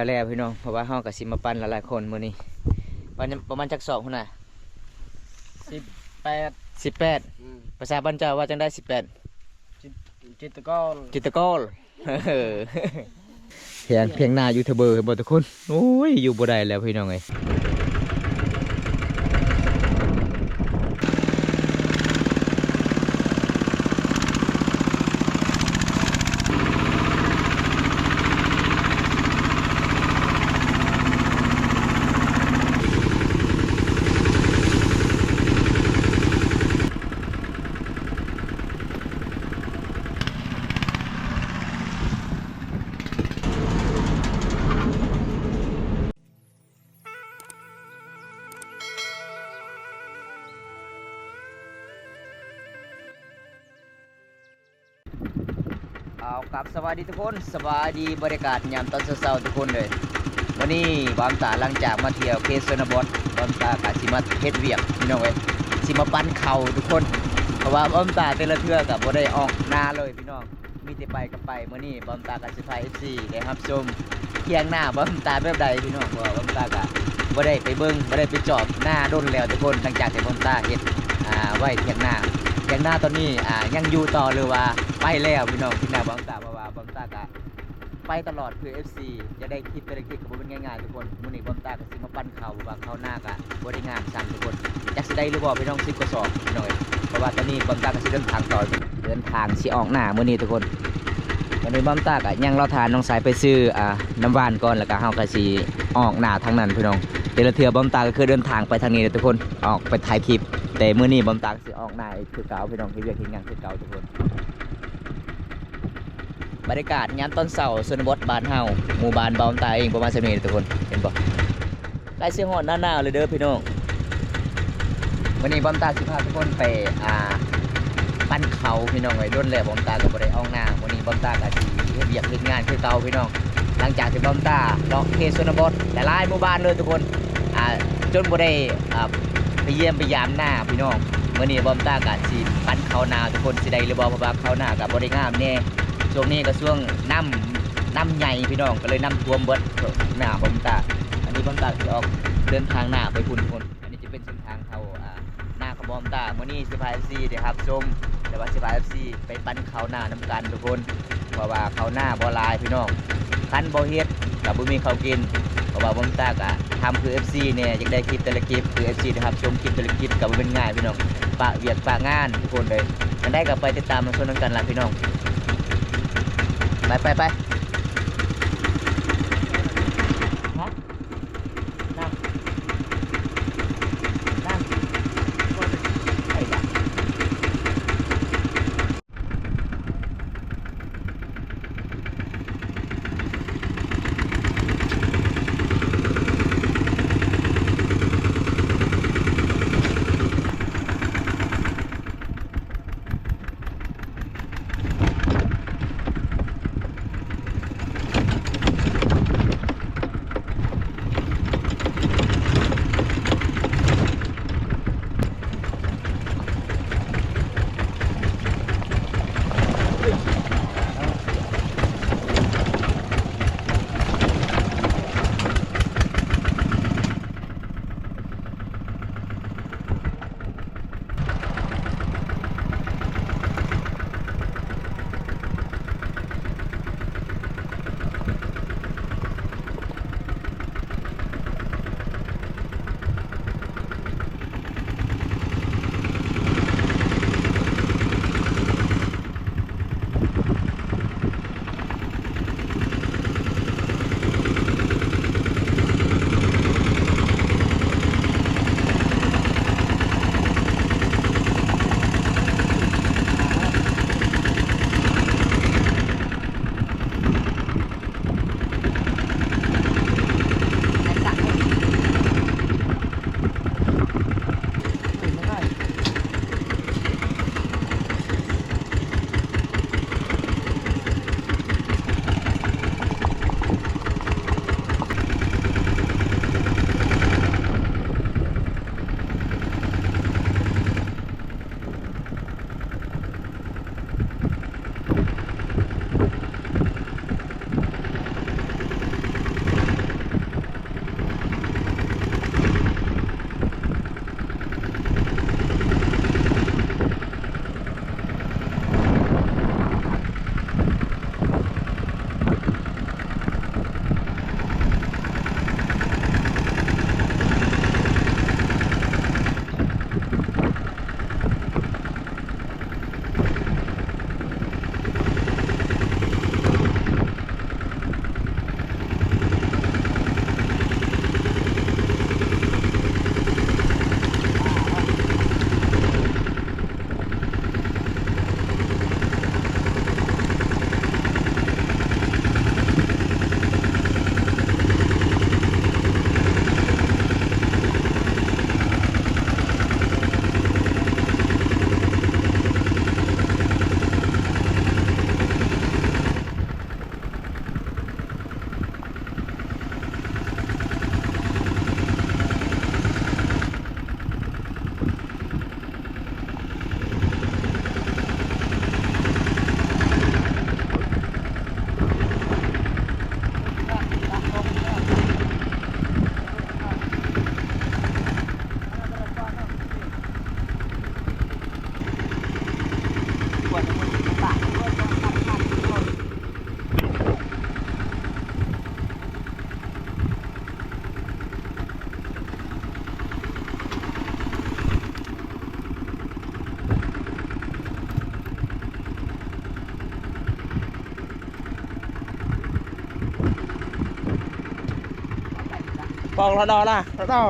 ແລ້ວໆ ພີ່ນ້ອງ ເພາະວ່າເຮົາກໍຊິມາປັ່ນຫຼາຍໆຄົນມື້ນີ້. ປະມານ ປະມານຈັກສອບພຸ້ນນະ? ສິບແປດ ສິບແປດ. ອືມ ພາສາບ້ານເຈົ້າວ່າຈັ່ງໃດ? ສິບແປດ ຈິດ ຈິດຕະກອນ ຈິດຕະກອນ. ເອີ ພຽງ ພຽງໜ້າຢູທູບເບີເຫັນບໍ່ທຸກຄົນ? ໂອ້ຍ ຢູ່ບໍ່ໄດ້ແລ້ວພີ່ນ້ອງເອີຍ. ເອົາ ກັບສະບາຍດີທຸກຄົນ, ສະບາຍດີ ບັນຍາກາດຍາມຕອນເຊົ້າໆ ທຸກຄົນເດີ. ມື້ນີ້ບ່າວຕາຫຼັງຈາກມາທ່ຽວເຂດຊົນນະບົດ, ບ່າວຕາກໍຊິມາເຮັດວຽກພີ່ນ້ອງເອີຍ, ຊິມາປັ່ນເຂົ້າທຸກຄົນ, ເພາະວ່າບ່າວຕາແຕ່ລະເທື່ອກໍບໍ່ໄດ້ອອກນາເລີຍພີ່ນ້ອງ. ມີແຕ່ໄປກັບໄປ. ມື້ນີ້ບ່າວຕາກໍຊິພາເອັຟຊີໄດ້ຮັບຊົມຖຽງນາບ່າວຕາແບບໃດພີ່ນ້ອງ, ເພາະວ່າບ່າວຕາກໍບໍ່ໄດ້ໄປເບິ່ງ ບໍ່ໄດ້ໄປຈອບນາດົນແລ້ວທຸກຄົນ, ຫຼັງຈາກທີ່ບ່າວຕາເຮັດ ອ່າ ໄວ້ຖຽງນາ. ຖຽງນາຕອນນີ້ ອ່າ ຍັງຢູ່ຕໍ່ ຫຼືວ່າໄປແລ້ວພີ່ນ້ອງ, ຖຽງນາບ່າວຕາ, ເພາະວ່າບ່າວຕາກໍໄປຕະຫຼອດ ເພື່ອເອັຟຊີຢາກໄດ້ຄລິບ ແຕ່ລະຄລິບກໍບໍ່ແມ່ນງ່າຍໆທຸກຄົນ. ມື້ນີ້ບ່າວຕາກໍຊິມາປັ່ນ ເຂົ້າ ວ່າເຂົ້ານາກະບໍ່ໄດ້ງາມຊ້ຳທຸກຄົນ, ຈັກຊິໄດ້ຫຼືບໍ່ພີ່ນ້ອງ ສິບກວ່າສອບພີ່ນ້ອງເອີຍ. ເພາະວ່າຕອນນີ້ບ່າວຕາກໍຊິເດີນທາງຕໍ່ ເດີນທາງຊິອອກນາມື້ນີ້ທຸກຄົນ. ຕອນນີ້ບ່າວຕາກໍຍັງລໍຖ້ານ້ອງຊາຍໄປຊື້ ອ່າ ນ້ຳຫວານກ່ອນ, ແລ້ວກໍເຮົາກໍຊິອອກນາທາງນັ້ນພີ່ນ້ອງ. ແຕ່ລະເທື່ອບ່າວຕາກໍຄືເດີນທາງໄປທາງນີ້ເດີທຸກຄົນ, ອອກໄປຖ່າຍຄລິບ. ແຕ່ມື້ນີ້ບ່າວຕາກໍຊິອອກນາອີກຄືເກົ່າພີ່ນ້ອງ, ເຮັດວຽກເຮັດງານຄືເກົ່າທຸກຄົນ. ບັນຍາກາດຍາມຕອນເຊົ້າຊົນນະບົດບ້ານເຮົາ, ໝູ່ບ້ານບ່າວຕາເອງ ປະມານສ່ຳນີ້ທຸກຄົນ, ເຫັນບໍ່? ໃກ້ຊິຮອດໜ້າໜາວແລ້ວເດີພີ່ນ້ອງ. ມື້ນີ້ບ່າວຕາຊິພາທຸກຄົນໄປ ອ່າ ປັ່ນເຂົ້າພີ່ນ້ອງເອີຍ. ດົນແລ້ວບ່າວຕາກໍບໍ່ໄດ້ອອກນາ, ມື້ນີ້ບ່າວຕາກໍຊິເຮັດວຽກເຮັດງານຄືເກົ່າພີ່ນ້ອງ. ຫຼັງຈາກທີ່ບ່າວຕາເລາະເຂດຊົນນະບົດຫຼາຍໆໝູ່ບ້ານເລີຍທຸກຄົນ, ອ່າ ຈົນບໍ່ໄດ້ ອ່າ ໄປຢ້ຽມໄປຢາມນາພີ່ນ້ອງ. ມື້ນີ້ບ່າວຕາກໍຊິປັ່ນເຂົ້ານາທຸກຄົນ, ຊິໄດ້ຫຼືບໍ່ ເພາະວ່າເຂົ້ານາກໍບໍ່ໄດ້ງາມແນ່. ຊ່ວງນີ້ກໍຊ່ວງນ້ຳ ນ້ຳໃຫຍ່ພີ່ນ້ອງ, ກໍເລີຍນ້ຳຖ້ວມເບິດນາບ່າວຕາ. ອັນນີ້ບ່າວຕາຊິອອກເດີນທາງນາໄປພຸ້ນທຸກຄົນ. ອັນນີ້ຈະເປັນເສັ້ນທາງເຂົ້າ ອ່າ ນາຂອງບ່າວຕາ. ມື້ນີ້ຊິພາເອັຟຊີໄດ້ຮັບຊົມ ແຕ່ວ່າຊິພາເອັຟຊີໄປປັ່ນເຂົ້ານານຳກັນທຸກຄົນ, ເພາະວ່າເຂົ້ານາບໍ່ຫຼາຍພີ່ນ້ອງ, ຄັນບໍ່ເຮັດກໍບໍ່ມີເຂົ້າກິນ. ເພາະວ່າບ່າວຕາກໍທຳເພື່ອເອັຟຊີແນ່, ຢາກໄດ້ຄລິບແຕ່ລະຄລິບ ເພື່ອເອັຟຊີໄດ້ຮັບຊົມຄລິບແຕ່ລະຄລິບ ກໍບໍ່ແມ່ນງ່າຍພີ່ນ້ອງ, ປະວຽກປະງານທຸກຄົນເລີຍ. ອັນໃດກໍໄປຕິດຕາມຮັບຊົມນຳກັນລະພີ່ນ້ອງ. ໄປ ໄປ ໄປ. ຮະ? ນາງ ນາງ ໄປລະ. ປອກລະດອລະ ລະດອ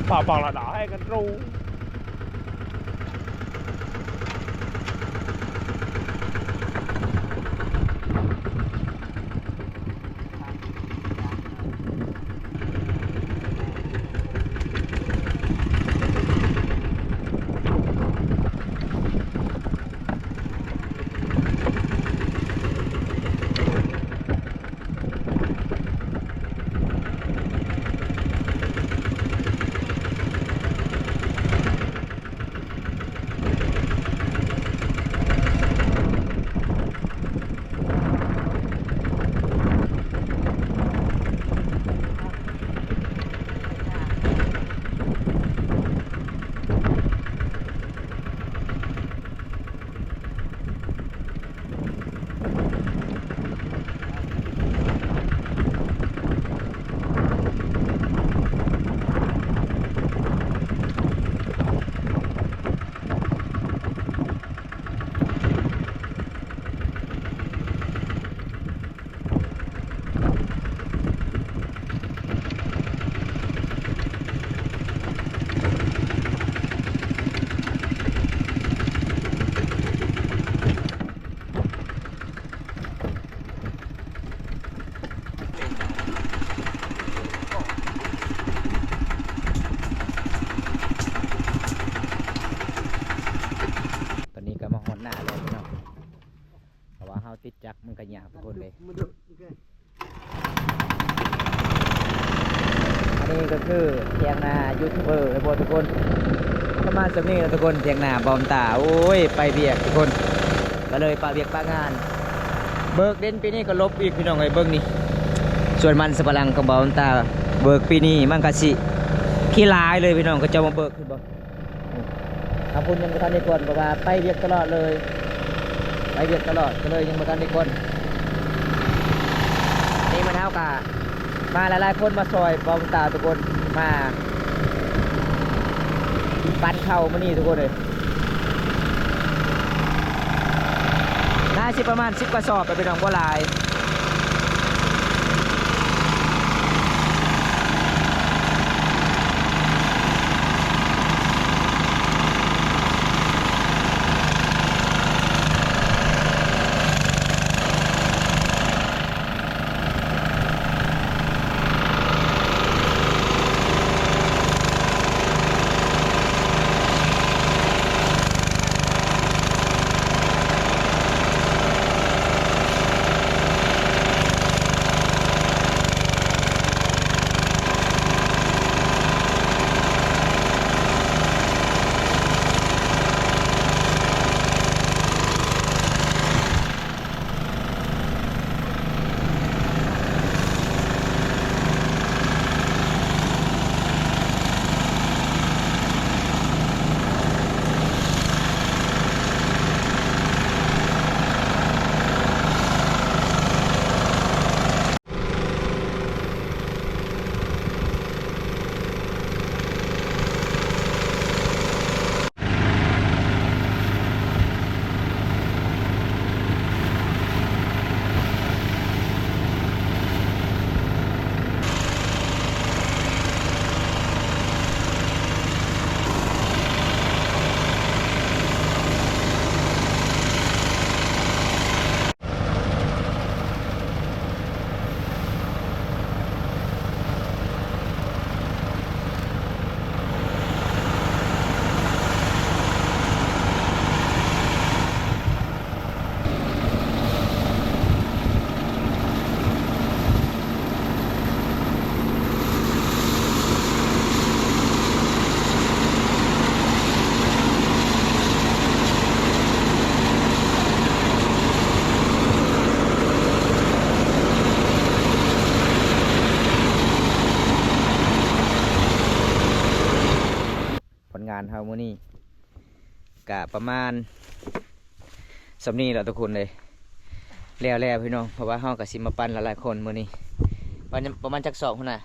ປອກ ປອກລະດອໃຫ້ກັນຮູ້. ຕອນນີ້ກໍມາຮອດໜ້າແລ້ວເນາະ ເພາະວ່າເຮົາຕິດຈັກມັນກໍຍາກທຸກຄົນເດ້. ອັນນີ້ກໍຄືຖຽງນາຢູທູບເບີເນາະທຸກຄົນ ປະມານສ່ຳນີ້ແຫຼະທຸກຄົນ. ຖຽງນາບ່າວຕາ ໂອ້ຍ ໄປວຽກທຸກຄົນ ກໍເລີຍປະວຽກປະງານ. ເບີກເດັ່ນປີນີ້ກໍລົບອີກພີ່ນ້ອງເອີຍ. ເບິ່ງນີ້ ສວນມັນສຳປະຫຼັງຂອງບ່າວຕາ ເບີກປີນີ້ມັນກໍຊິຂີ້ຫຼາຍເລີຍພີ່ນ້ອງ ເຂົາເຈົ້າມາເບີກ ເຫັນບໍ່? ທາງພຸ້ນຍັງບໍ່ທັນໄດ້ກ່ອນ ເພາະວ່າໄປວຽກຕະຫຼອດເລີຍ ໄປວຽກຕະຫຼອດ ກໍເລີຍຍັງບໍ່ທັນໄດ້ກ່ອນ. ນີ້ມາເຮົາກະມາຫຼາຍໆຄົນມາຊ່ອຍບ່າວຕາທຸກຄົນ ມາປັ່ນເຂົ້າມື້ນີ້ທຸກຄົນເອີຍ. ໜ້າຊິປະມານສິບກະສອບແຫຼະພີ່ນ້ອງ ບໍ່ຫຼາຍ. ງານເຮົາມື້ນີ້ກະປະມານສ່ຳນີ້ແຫຼະທຸກຄົນເອີຍ ແລ້ວແລ້ວພີ່ນ້ອງ ເພາະວ່າເຮົາກະຊິມາປັ່ນຫຼາຍໆຄົນມື້ນີ້ ປະມານ ປະມານຈັກສອບຫັ້ນນະ?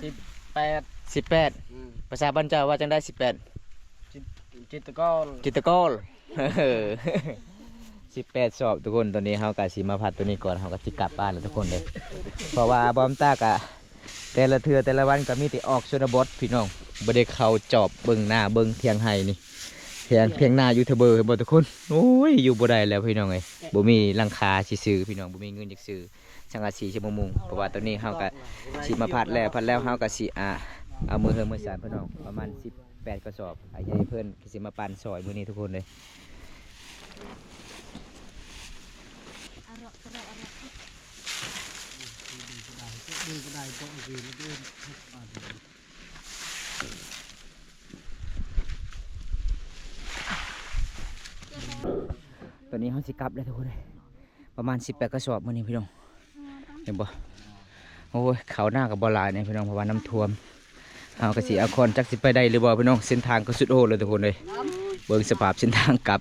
ສິບແປດ ສິບແປດ ອືມ ພາສາບ້ານເຈົ້າວ່າຈັ່ງໃດ? ສິບແປດ ຈິດ ຈິດຕະກອນ ຈິດຕະກອນ ເອີ ສິບແປດສອບທຸກຄົນ. ຕອນນີ້ເຮົາກະຊິມາພັກໂຕນີ້ກ່ອນ ເຮົາກະຊິກັບບ້ານແລ້ວທຸກຄົນເດີ ເພາະວ່າບອມຕາກະ ແຕ່ລະເທື່ອແຕ່ລະວັນກະມີແຕ່ອອກຊົນນະບົດພີ່ນ້ອງ ບໍ່ໄດ້ເຂົ້າຈອບເບິ່ງນາເບິ່ງຖຽງໄຮ່ນີ້ ຖຽງ ຖຽງນາຢູທູບເບີ ເຫັນບໍ່ທຸກຄົນ? ໂອ້ຍ ຢູ່ບໍ່ໄດ້ແລ້ວພີ່ນ້ອງເອີຍ ບໍ່ມີຫຼັງຄາຊິຊື້ພີ່ນ້ອງ ບໍ່ມີເງິນຈັກຊື້ສັງກະສີຊິມຸງ ເພາະວ່າຕອນນີ້ເຮົາກະຊິມາພັກແລ້ວ ພັກແລ້ວເຮົາກະຊິ ອ່າ ເອົາມືເຮືອນມືຊານພີ່ນ້ອງ ປະມານສິບແປດກະສອບ ອ້າຍໃຫຍ່ເພິ່ນກະຊິມາປັ່ນຊ່ອຍມື້ນີ້ທຸກຄົນເລີຍ. ຕອນນີ້ເຮົາຊິກັບແລ້ວທຸກຄົນເອີຍ ປະມານສິບແປດກະສອບມື້ນີ້ພີ່ນ້ອງ ເຫັນບໍ່? ໂອ້ຍ ເຂົ້ານາກະບໍ່ຫຼາຍນີ້ພີ່ນ້ອງ ເພາະວ່ານ້ຳຖ້ວມ ເຮົາກະຊິເອົາຄອນ ຈັກຊິໄປໄດ້ຫຼືບໍ່ພີ່ນ້ອງ ເສັ້ນທາງກະສຸດໂຫດເລີຍທຸກຄົນເອີຍ ເບິ່ງສະພາບເສັ້ນທາງກັບ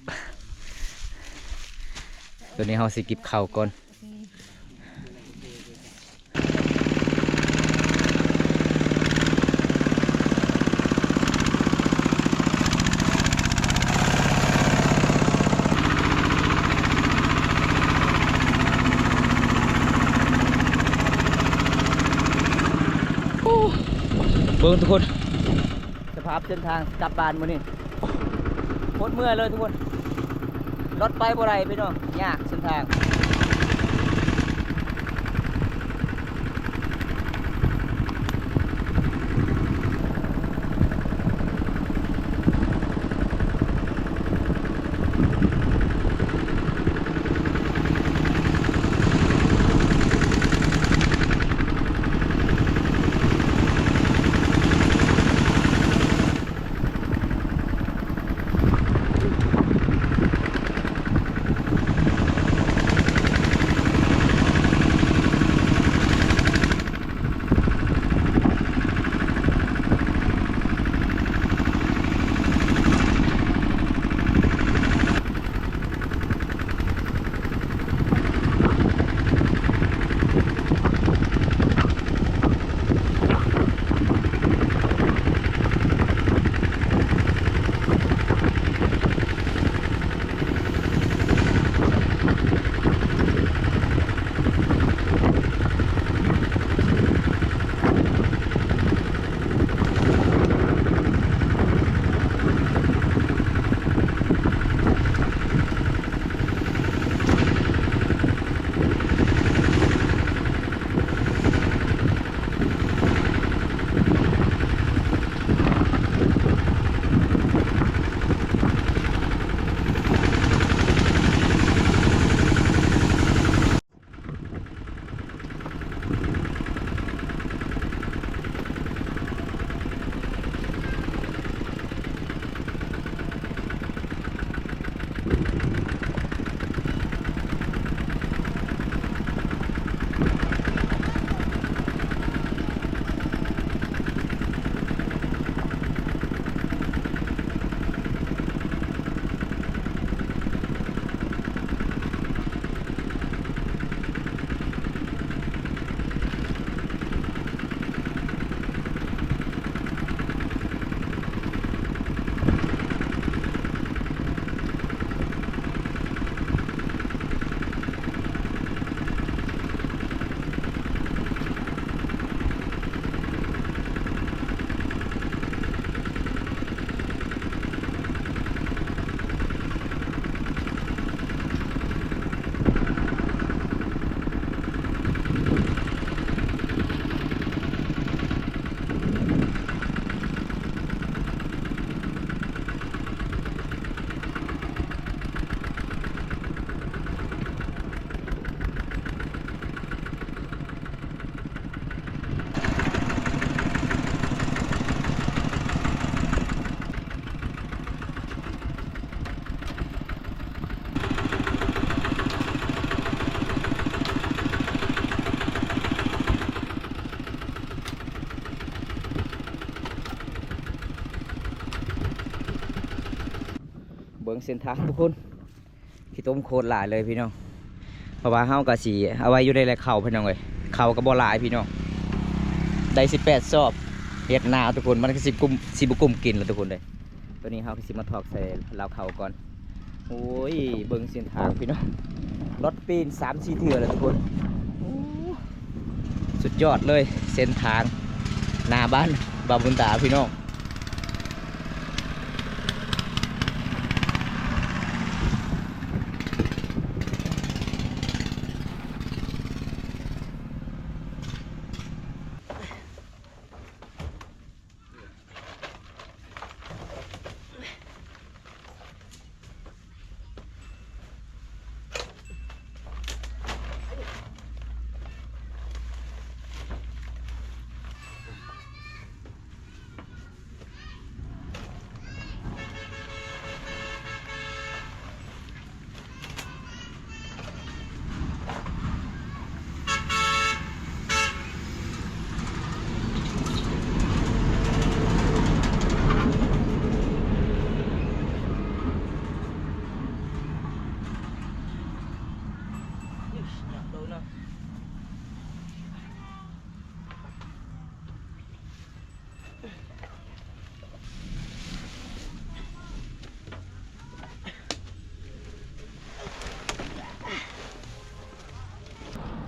ຕອນນີ້ເຮົາຊິກິບເຂົ້າກ່ອນ. ເບິ່ງທຸກຄົນ ສະພາບເສັ້ນທາງກັບບ້ານມື້ນີ້ ໂຄດເມື່ອຍເລີຍທຸກຄົນ ລົດໄປບໍ່ໄດ້ພີ່ນ້ອງ ຍາກເສັ້ນທາງ. ໂ ເບິ່ງເສັ້ນທາງທຸກຄົນ ຂີ້ຕົມໂຄດຫຼາຍເລີຍພີ່ນ້ອງ. ເພາະວ່າເຮົາກໍຊິເອົາໄວ້ຢູ່ໃນແລເຂົ້າພີ່ນ້ອງເອີຍ. ເຂົ້າກໍບໍ່ຫຼາຍພີ່ນ້ອງ ໄດ້ສິບແປດສອບ. ເຮັດນາທຸກຄົນ ມັນກໍຊິກຸ້ມ ຊິບໍ່ກຸ້ມກິນລະທຸກຄົນເດີ. ຕອນນີ້ເຮົາກໍຊິມາຖອກໃສ່ລາວເຂົ້າກ່ອນ. ໂອ້ຍ ເບິ່ງເສັ້ນທາງພີ່ນ້ອງ ລົດປີນສາມສີ່ເທື່ອແລ້ວທຸກຄົນ. ໂອ້ ສຸດຍອດເລີຍ ເສັ້ນທາງໜ້າບ້ານບ່າວບຸນຕາພີ່ນ້ອງ.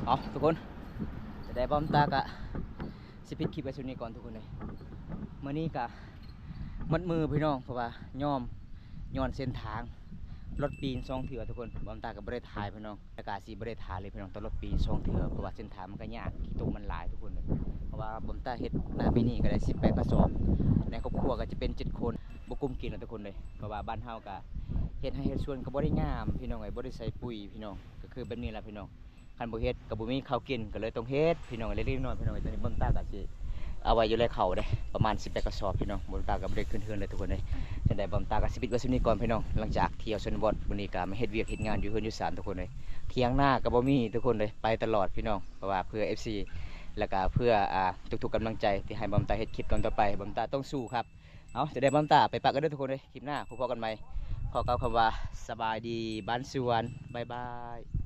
ເອົາ ທຸກຄົນ ຈະໄດ້ ບ່າວບຸນຕາກະຊິປິດຄລິບໄວ້ສ່ຳນີ້ກ່ອນທຸກຄົນເອີຍ. ມື້ນີ້ກະ ໝົດມື້ພີ່ນ້ອງ ເພາະວ່າຍ້ອນ ຍ້ອນເສັ້ນທາງລົດປີນສອງເທື່ອທຸກຄົນ. ບ່າວບຸນຕາກໍບໍ່ໄດ້ຖ່າຍພີ່ນ້ອງ ແລ້ວກໍຊິບໍ່ໄດ້ຖ່າຍເລີຍພີ່ນ້ອງ ຕອນລົດປີນສອງເທື່ອ ເພາະວ່າເສັ້ນທາງມັນກໍຍາກ ຂີ້ຕົມມັນຫຼາຍທຸກຄົນເອີຍ. ເພາະວ່າບ່າວບຸນຕາເຮັດນາປີນີ້ກໍໄດ້ສິບແປດກະສອບ ໃນຄອບຄົວກໍຈະເປັນເຈັດຄົນ ບໍ່ກຸ້ມກິນລະທຸກຄົນເອີຍ. ເພາະວ່າບ້ານເຮົາກໍເຮັດໄຮ່ເຮັດສວນກໍບໍ່ໄດ້ງາມພີ່ນ້ອງເອີຍ ບໍ່ໄດ້ໃສ່ປຸ໋ຍພີ່ນ້ອງ ກໍຄືແບບນີ້ລະພີ່ນ້ອງ. ຄັນບໍ່ເຮັດກໍບໍ່ມີເຂົ້າກິນ ກໍເລີຍຕ້ອງເຮັດພີ່ນ້ອງ ເລັກໆນ້ອຍໆພີ່ນ້ອງ. ຕອນນີ້ບ່າວບຸນຕາກໍຊິເອົາໄວ້ຢູ່ໃນເຂົ້າເດ້ ປະມານສິບແປດກະສອບພີ່ນ້ອງ. ບ່າວບຸນຕາກໍບໍ່ໄດ້ຂຶ້ນເຮືອນເລີຍທຸກຄົນເອີຍ. ຈັ່ງໃດບ່າວບຸນຕາກໍຊິປິດໄວ້ສ່ຳນີ້ກ່ອນພີ່ນ້ອງ ຫຼັງຈາກທ່ຽວຊົນນະບົດ ມື້ນີ້ກໍມາເຮັດວຽກເຮັດງານຢູ່ເຮືອນຢູ່ຊານທຸກຄົນເອີຍ. ຖຽງນາກໍບໍ່ມີທຸກຄົນເອີຍ ໄປຕະຫຼອດພີ່ນ້ອງ ເພາະວ່າເພື່ອເອັຟຊີ ແລ້ວກໍເພື່ອ ອ່າ ທຸກໆກຳລັງໃຈທີ່ໃຫ້ບ່າວບຸນຕາເຮັດຄລິບຕອນຕໍ່ໄປ. ບ່າວບຸນຕາຕ້ອງສູ້ຄັບ. ເອົາ ຈະໄດ້ບ່າວບຸນຕາໄປປະກັນເດີທຸກຄົນເອີຍ. ຄລິບໜ້າພົບກັນໃໝ່ ຂໍກ່າວຄຳວ່າ ສະບາຍດີບ້ານສວນ ບາຍບາຍ.